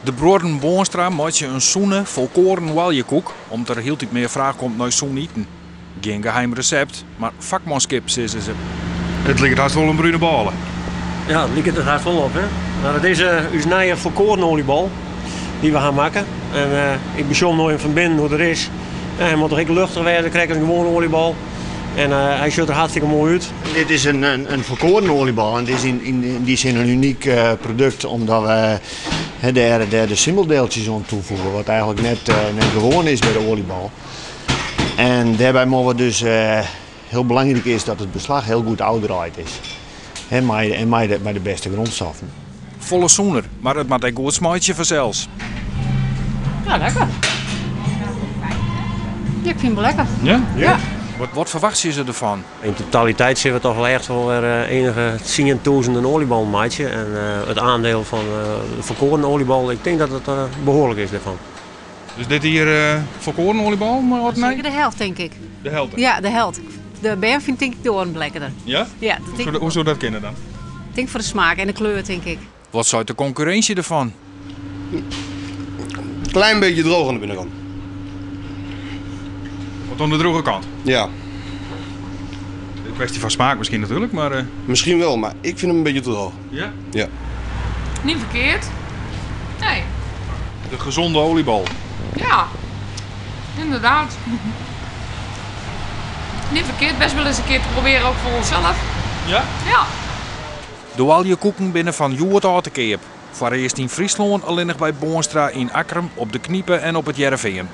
De bruorren Boonstra meitsje in sûne, folkoaren oaljekoek, om't der hieltyd mear fraach komt nei sûn iten. Gjin geheim resept, mar fakmanskip, sizze se. It liket hast wol in brune bôle. Ja, it liket der hast wol op. Hè? Mar it is ús nije folkoarenoaljebol dy't we ha makke. En ik besjoch no even fan binnen hoe't er is. Ja, hy moat toch ek luchtich wêze, krekt as in gewoane oaljebol. En hy sjocht der hartstikke moai út. Dit is in folkoarenoaljebol en it is yn dy sin in unyk produkt omdat we dêr de simmeldeeltjes oan toevoegen, wat eigentlik net gewoan is by de oaljebol. En dêrby moatte we dus hiel belangryk is dat it beslach hiel goed ôfdraaid is. En mei de bêste grondstoffen. Folle sûner, mar it moat ek goed smeitsje fansels. Ja, lekker. Ja, ik fyn it wol lekker. Ja? Ja. Wat ferwachtsje se derfan? Yn totaliteit sille we toch wol echt wol wer enige tsientûzenen oaljebollen meitsje. En it aandeel fan de folkoaren oaljebol, ik tink dat it behoarlik is dêrfan. Dus dit jier folkoaren oaljebol mei âld en nij? Seker de helte, tink ik. De helte? Ja, de helte. De bern fine tink ik de oaren lekkerder. Ja? Ja, dat tink ik Hoe soe dat kinne dan? Ik tink foar de smaak en de kleur, tink ik. Wat seit de konkurrinsje derfan? Klein beetje droog aan de binnenkant. Wat oan de drûge kant? Ja. Een kwestie van smaak miskien natuerlik, mar. Misschien wel, maar ik vind hem een beetje te droog. Ja? Ja. Niet verkeerd. Nee. De gezonde oliebol. Ja, inderdaad. Niet verkeerd, best wel eens een keer te proberen ook voor onszelf. Ja? Ja. De oaljekoeken binne fan hjoed ôf te keap. Foarearst yn Fryslân allinnich by Boonstra yn Akkrum, op De Knipe en op It Hearrenfean.